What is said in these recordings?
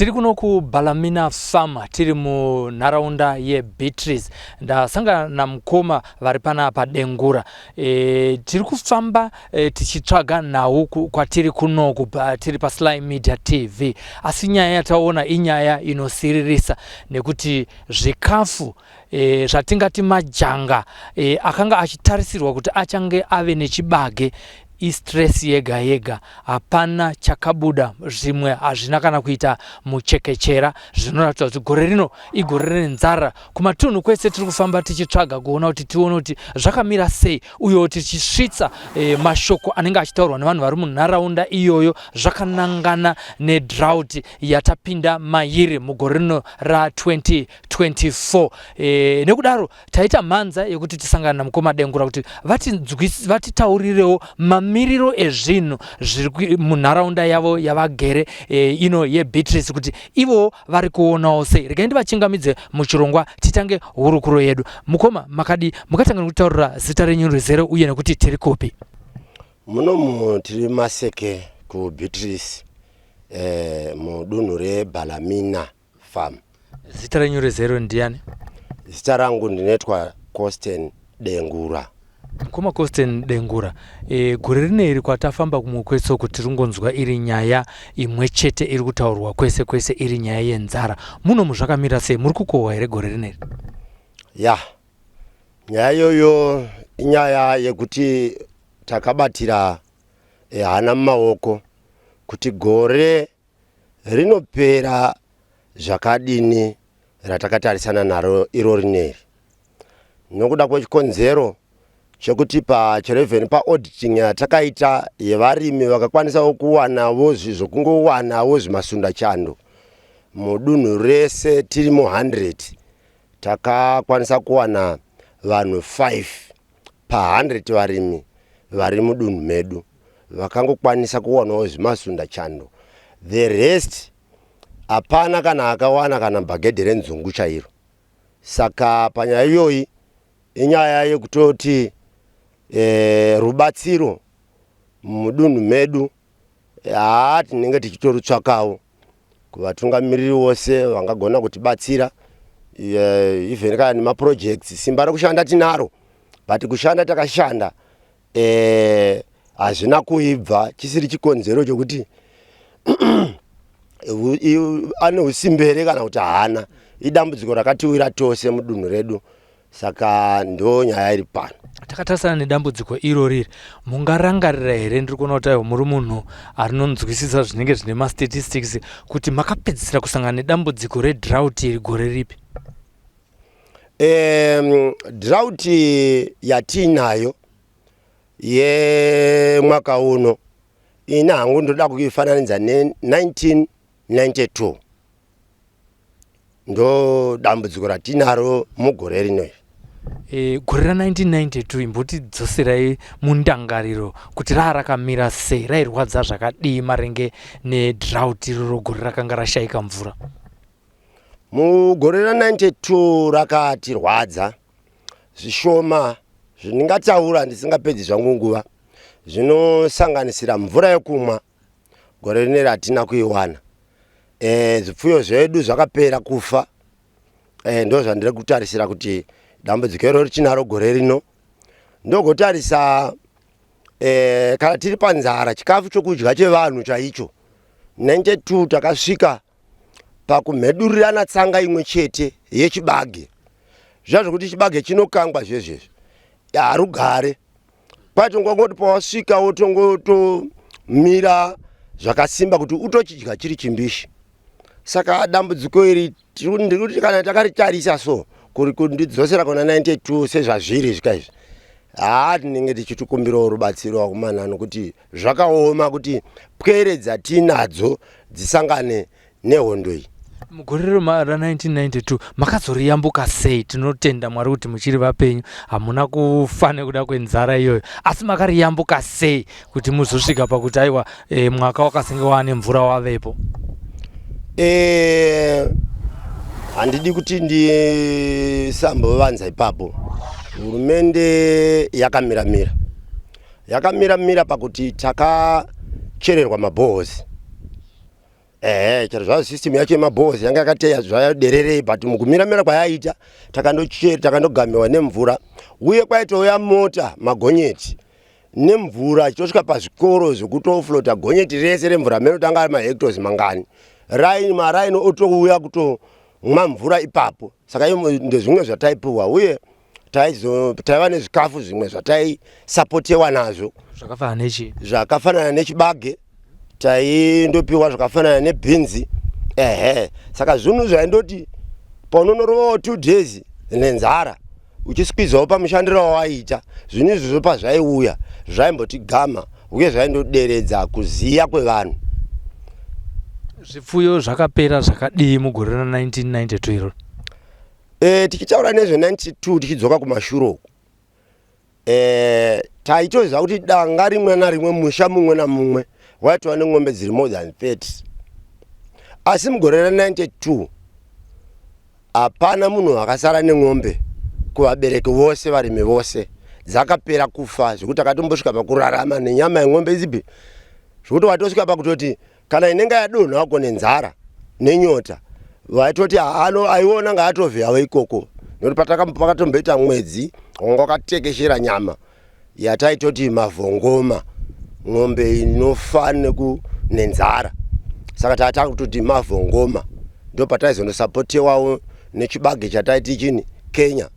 Tiri kuno kuBalamina Farm, tiri munharaunda yeBeatrice. Ndasangana namukoma vari panapa Dengura. Tiri kufamba tichitsvaga nhau kwatiri kunoku, tiri paSly Media TV. Asi nyaya yataona inyaya inosiririsa nekuti zvikafu zvatingati majanga akanga achitarisirwa kuti achange ave nechibage istress yega yega, hapana chakabuda, zvimwe hazvina kana kuita muchekechera, zvinoratidza kuti gore rino igore renzara. Kumatunhu kwese tiri kufamba tichitsvaga kuona kuti tione kuti zvakamira sei, uyewo tichisvitsa mashoko anenge achitaurwa nevanhu vari munharaunda iyoyo zvakanangana nedrought yatapinda mairi mugore rino ra2024. Nekudaro taita mhanza yekuti tisangane namukoma Dengura kuti vatitaurirewo mamiriro ezvinhu zviri munharaunda yavo yavagere ino yeBeatrice, kuti ivowo vari kuonawo sei. Regai ndivachingamidze muchirongwa titange hurukuro yedu. Mukoma, makadi? Mukatanga nekutaurira zita renyu rizere uye nekuti tiri kupi. Munomu tiri Maseke kuBeatrice, mudunhu reBalamina Farm. Zita renyu rezero ndiani? Zita rangu ndinoitwa Costen Dengura. Mukoma Costen Dengura, gore rineri kwatafamba kumwe kwese uku tiri kungonzwa iri nyaya imwe chete iri kutaurwa kwese kwese, iri nyaya yenzara. Muno zvakamira sei? Muri kukohwa here gore rineri? Ya, nyaya iyoyo inyaya yekuti takabatira hana mumaoko kuti gore rinopera zvakadini ratakatarisana naro iro rineri, nokuda kwechikonzero chekuti pa11 paauditing yatakaita yevarimi vakakwanisawo kuwanawo zvokungowanawo zvimasunda chando mudunhu rese tiri mu100, takakwanisa kuwana vanhu 5 pa100 varimi vari mudunhu medu vakangokwanisa kuwanawo zvimasunda chando. The rest hapana kana akawana kana bhagedhe renzungu chairo. Saka panyaya iyoyi inyaya yekutoti rubatsiro mudunhu medu haa tinenge tichitorutsvakawo kuvatungamiriri vose vangagona kutibatsira, even kana nemaprojects. Simba rekushanda tinaro, but kushanda takashanda hazvina kuibva chisiri chikonzero chokuti ane usimbe here kana kuti haana. Idambudziko rakatiwira tose mudunhu redu, saka ndo nyaya iri pano. Takatarisana nedambudziko irori iri, mungarangarira here, ndiri kuona kuti aiwa muri munhu arinonzwisisa zvinenge zvine mastatistics, kuti makapedzisira kusangana nedambudziko redrought iri gore ripi? Drought yatiinayo yemwaka uno, ini hangu ndoda kuifananidza ne1992. Ndo dambudziko ratinaro mugore rino iri. Gore ra1992, imbotidzoserai mundangariro kuti raa rakamira sei, rairwadza zvakadii maringe nedrought iroro, gore rakanga rashayika mvura? Mugore ra92 rakatirwadza zvishoma. Zvindingataura ndisingapedzi zvangu nguva zvinosanganisira mvura yekumwa. Gore rineri hatina kuiwana. Zvipfuyo zvedu zvakapera kufa. Ndo zvandiri kutarisira kuti dambudziko iroro tinaro gore rino. Ndogotarisa kana tiri panzara, chikafu chokudya chevanhu chaicho, 92 takasvika pakumhedurirana tsanga imwe chete yechibage. Zviya zvokuti chibage chinokangwa zvezvezvi harugare kwatongongoti pawasvika wotongotomira zvakasimba kuti utochidya chiri chimbishi. Saka dambudziko iri ndiri kana takaritarisa so kuri kundidzosera kuna 92 sezvazviri zvika izvi, haa tinenge tichitokumbirawo rubatsiro wakumana, nokuti zvakaoma kuti pwere dzatinadzo dzisangane nehondo iyi. Mugore ra1992 makazoriyambuka sei? Tinotenda Mwari kuti muchiri vapenyu, hamuna kufa nekuda kwenzara iyoyo, asi makariyambuka sei kuti muzosvika pakuti aiwa, mwaka wakazenge waane mvura wavepo? Handidi kuti ndisambovanza ipapo. Hurumende yakamiramira, yakamiramira pakuti takachererwa maboreholes. Ehe, chero zvazvo system yacho yemabhozi yanga yakateya zvayo dererei, but mukumiramira kwayaita takandochera, takandogamiwa nemvura, uye kwaitouya mota magonyeti nemvura achitosvika pazvikoro zvekutoflota gonyeti rese remvura meno tanga ari mahectors mangani raini maraini otouya kutomwa mvura ipapo. Saka ndezvimwe zvataipiwa, uye taiva nezvikafu zvimwe zvataisapotewa nazvo. Zvakafanana nechi? Zvakafanana nechibage taindopiwa, zvakafanana nebhinzi. Ehe, saka zvinhu zvaindoti paunonorovawo 2 days nenzara uchiskwizawo pamushandiro wawaiita, zvinhu izvozvo pazvaiuya zvaimbotigama uye zvaindoderedza kuziya kwevanhu. Zvipfuyo zvakapera zvakadii mugore ra1992 iroro? Tichitaura nezve 92 tichidzoka kumashure uku, taitoziva kuti danga rimwe narimwe, musha mumwe namumwe waitova nemombe dziri more than 30, asi mugore ra92 hapana munhu akasara nemombe kuvabereki vose, varimi vose dzakapera kufa, zvekuti takatombosvika pakurarama nenyama yemombe idzipi, zvekuti watosvika pakutoti kana inenge yadonhako nenzara nenyota vaitoti ano aiona ngaatovheyawo ikoko, nekuti pakatomboita mwedzi wanga wakatekeshera nyama yataitoti mavhongoma, ng'ombe inofa nenzara. Saka tatakutoti mavhongoma, ndo pataizonosapotewawo nechibage chataiti chini Kenya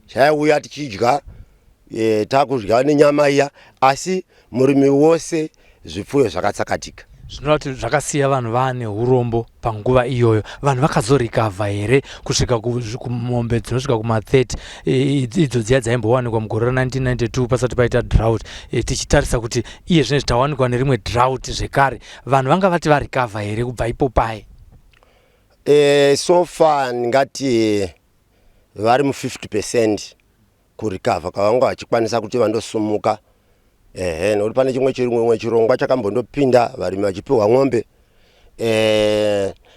chaiuya tichidya, takudya nenyama iya, asi murimi wose zvipfuyo zvakatsakatika. Zvinoreva kuti zvakasiya vanhu vaane urombo panguva iyoyo. Vanhu vakazorikavha here kusvika kumombe dzinosvika kuma30 idzo dziya dzaimbowanikwa mugore ra1992 pasati paita drought? Tichitarisa kuti iye zvinezvi tawanikwa nerimwe drought zvekare, vanhu vanga vati varikavha here kubva ipo pai? So far ndingati vari mu50% kurikavha kwavanga vachikwanisa kuti vandosumuka. Ehe, nekuti pane chimwe chimwe chirongwa chakambondopinda, varimi vachipiwa ng'ombe,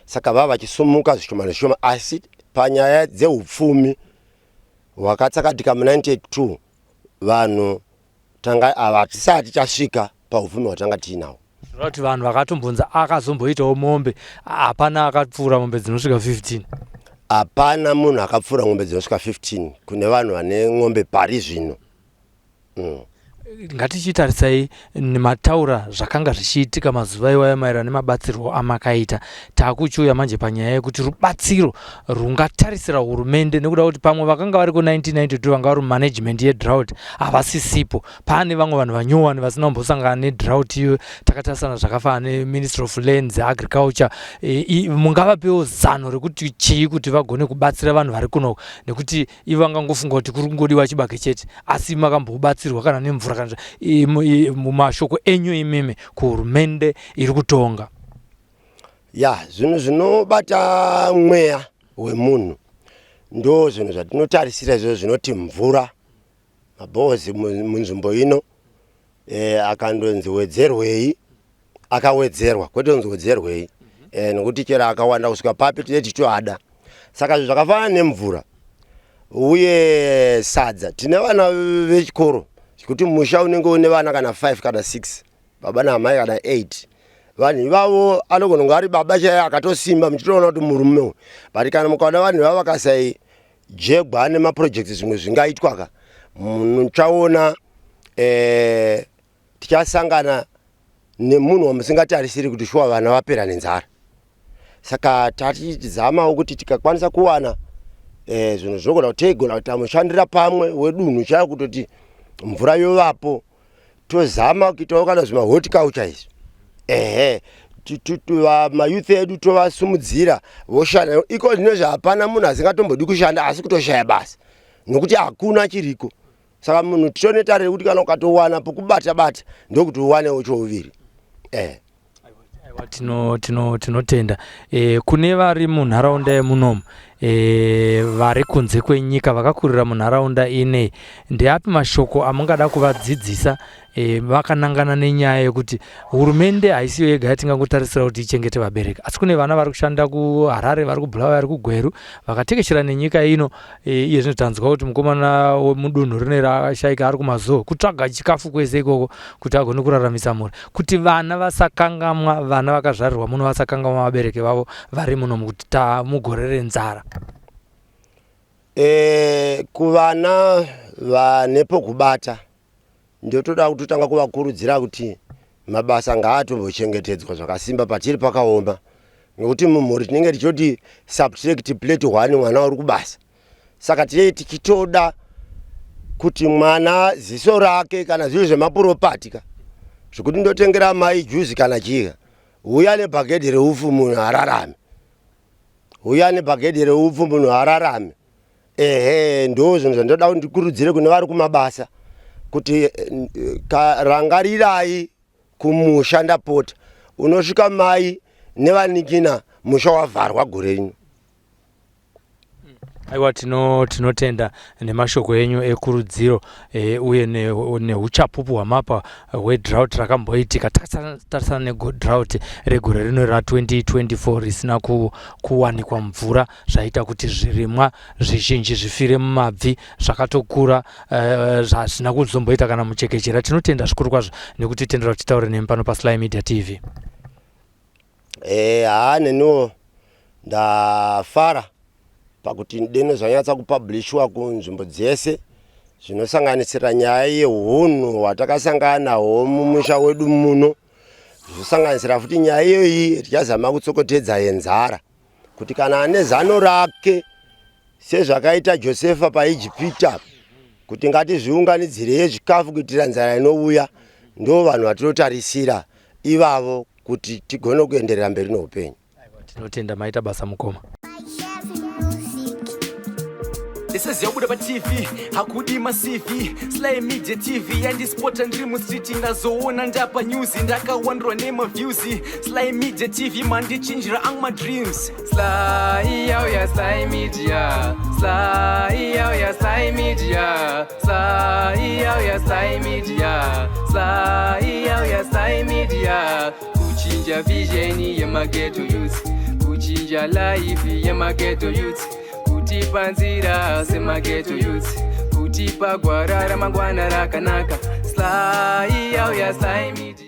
saka vava vachisumuka zvishoma nezvishoma, asi panyaya dzeupfumi hwakatsakatika mu92 vanhu tanga hatisati tasvika paupfumi hwatanga tiinahwo. Zvinoreva kuti vanhu vakatombonza akazomboitawo mombe, hapana akapfuura mombe dzinosvika 15? Hapana munhu akapfuura ng'ombe dzinosvika 15 kune vanhu vane ng'ombe pari zvino. Ngatichitarisai mataura zvakanga zvichiitika mazuva iwayo maererano nemabatsirwo amakaita. Taakuchiuya manje panyaya yekuti rubatsiro rungatarisira hurumende, nekuda kuti pamwe vakanga vari ku1992 vanga vari mumanagement yedrought havasisipo. Paane vamwe vanhu vanyowani vasina kumbosangana nedrought iyo. Takatarisana zvakafanana neMinistry of Lands, Agriculture, mungavapewo zano rekuti chii kuti vagone kubatsira vanhu vari kunoko, nekuti ivo vangangofunga kuti kuri kungodiwa chibage chete, asi makambobatsirwa kana nemvura kana mumashoko enyu imimi kuhurumende iri kutonga? Ya, zvinhu zvinobata mweya wemunhu ndo zvinhu zvatinotarisira izvozvo, zvinoti mvura, mabhozi munzvimbo ino akandonzi wedzerwei akawedzerwa, kwete kunzi wedzerwei, nekuti chero akawanda kusvika papi tine tichitoada. Saka zvinhu zvakafanana nemvura uye sadza, tine vana vechikoro zvekuti musha unenge une vana kana 5 kana 6, baba naamai kana 8. Vanhu ivavo anogona kunge ari baba chaiye akatosimba, muchitoona kuti murume uyu, but kana mukaona vanhu ivavo vakasai jegwa nemaprojects zvimwe zvingaitwa ka, muchaona tichasangana nemunhu wamusingatarisiri kuti shuwa vana vapera nenzara. Saka tachizamawo kuti tikakwanisa kuwana zvinhu zvinogona kuti teigona kuita mushandira pamwe wedunhu chaiyo, kutoti mvura yovapo, tozama kuitawo kana zvimahorticulture izvi. Ehe, mayouth edu tovasumudzira voshanda iko zvinezvi. Hapana munhu asingatombodi kushanda asi kutoshaya basa nokuti hakuna chiriko. Saka munhu titoneta rekuti kana ukatowana pokubata bata ndokuti uwanewo chouviri. Aiwa, tinotenda kune vari munharaunda yemunomu. e, vari kunze kwenyika vakakurira munharaunda inei. Ndeapi mashoko amungada kuvadzidzisa e, vakanangana nenyaya yekuti hurumende haisiyo yega yatingangotarisira kuti ichengete vabereki, asi kune vana vari kushanda kuHarare, vari kuBulawayo, vari kuGweru, vakatekeshera nenyika ino. E, iye zvino tanzwa kuti mukomana wemudunhu rine rashaika ari kumazowe kutsvaga chikafu kwese ikoko kuti agone kuraramisa mhuri, kuti vana vasakangamwa, vana vakazvarirwa muno vasakangamwa vabereki vavo vari muno mukuti tamugore renzara. E, kuvana vane pokubata ndotoda kutotanga kuvakurudzira kuti mabasa ngaatombochengetedzwa zvakasimba patiri pakaoma, nekuti mumhuri tinenge tichoti subtract plate 1 mwana uri kubasa. Saka tinenge tichitoda kuti mwana ziso rake kana zviri zvemapuropati ka, zvekuti ndotengera mai juzi kana chiga, uya nebhagedhi reupfu munhu ararame, uya nebhagedhi reupfu munhu ararame. Ehe, ndo zvinhu zvandoda kuti ndikurudzire kune vari kumabasa kuti rangarirai kumusha. Ndapota, unosvika mai nevanikina musha wavharwa gore rino. Aiwa, tinotenda nemashoko enyu ekurudziro uye neuchapupu hwamapa hwedrought rakamboitika. Takatarisana nedrought regore rino ra2024 risina kuwanikwa mvura, zvaita kuti zvirimwa zvizhinji zvifire mumabvi zvakatokura, zvasina kuzomboita kana muchekechera. Tinotenda zvikuru kwazvo nekutitendera kuti titaure nemi pano paSly Media TV. Haa, neniwo ndafara pakuti deno zvanyatsa kupublishwa kunzvimbo dzese, zvinosanganisira nyaya yeunhu hwatakasangana nahwo mumusha wedu muno, zvosanganisira futi nyaya iyoyi tichazama kutsokotedza yenzara, kuti kana ane zano rake sezvakaita Josefa paIjipita kuti ngatizviunganidzirei zvikafu kuitira nzara inouya. Ndo vanhu vatinotarisira ivavo kuti tigone kuenderera mberi noupenyu. Tinotenda, maita basa mukoma. Ndisaziva paTV hakudi maCV. Sly Media TV yandispota ndiri mustreet, ndazoona ndapa news, ndakawandirwa nemaviews. Sly Media TV mandichinjira angu madreams. Sly yauya, Sly Media. Sly yauya, Sly Media. Sly yauya, Sly Media. Sly yauya, Sly Media. Kuchinja vision yemaghetto youth, kuchinja life yemaghetto youth, kutipa nzira semaghetto youth, kutipa gwara ramangwana rakanaka. Sly yauya, Sly Media.